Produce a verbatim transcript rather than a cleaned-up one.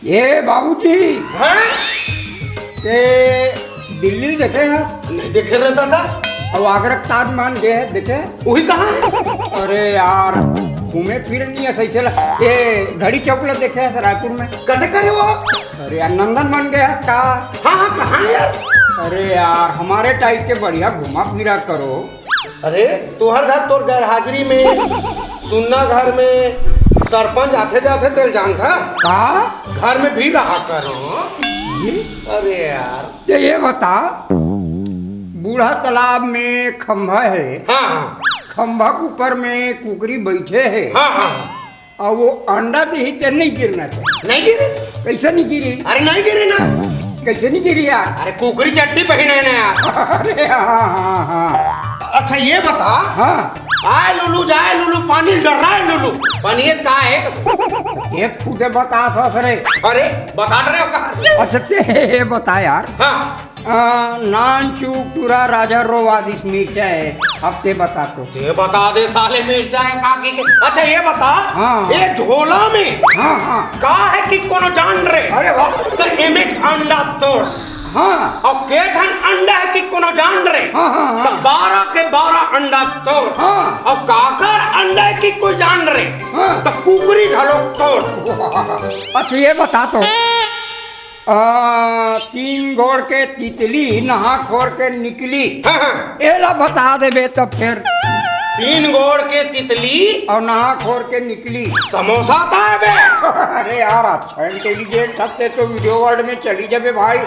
ए बाबूजी, हाँ? ते दिल्ली देखे हस? नहीं देखे रे दादा। अउ आगरा के ताजमहल गे हे, देखे? वही कहाँ है? अरे यार, घूमे फिरे नहीं है सही चला। ये घड़ी चौक ला देखे हस रायपुर में? कते करे वो? अरे यार, नंदन बन गए हस का? हाँ, हाँ, कहाँ है यार? अरे यार, हमारे टाइप के बढ़िया घुमा फिरा करो। अरे, तुहर घर तोर गैर हाजिरी में, सुन्ना घर में सरपंच आथे जाथे तेल जानथा? का? घर में भी रहा करो। अरे यार। ते ये बता, बूढ़ा तालाब में खंभा है, हाँ, हाँ। खंभा के ऊपर में कुकरी बैठे है। हाँ, हाँ। अउ वो अंडा देही ते नहीं गिरना चाहिए। नहीं गिरी? कैसे नहीं गिरी? अरे नहीं गिरी ना। कैसे नहीं गिरी यार? अरे कुकरी चड्डी पहने है ना यार। अरे हाँ, हाँ, हाँ। अच्छा ये बता। हाँ। आए लुलु, जाए लुलु, पानी डर रहा है लुलु। पानी का है? ये खुदे बता था सरे। अरे बता रहे हो कहाँ? अच्छा ते बता यार। हाँ। आ, नान चूक टुरा राजा रोवादिस मिर्चा है, अब ते बता तो। ते बता दे साले मिर्चा है काकी के। अच्छा ये बता, हाँ। ये झोला में हाँ, हाँ। का है कि कोनो जान रे? अरे वाह। तो एमे अंडा तोड़। हाँ। अउ के ठन अंडा है कि कोनो जान रे? हाँ, हाँ, हाँ। तो बारह के बारह अंडा तोड़। हाँ। अउ काकर अंडा है कि कोई जान रे? हाँ। तो कुकरी घलो तोड़। अच्छा ये बता तो। आ, तीन गोड़ के तितली, नहा खोर के निकली। हाँ, हाँ। एला बता देबे तब फिर। तीन गोड़ के तितली। अउ नहा खोर के निकली। समोसा था बे। अरे यार, अच्छा इंटेलिजेंट हते तो वीडियो वर्ल्ड में चली जाबे भाई।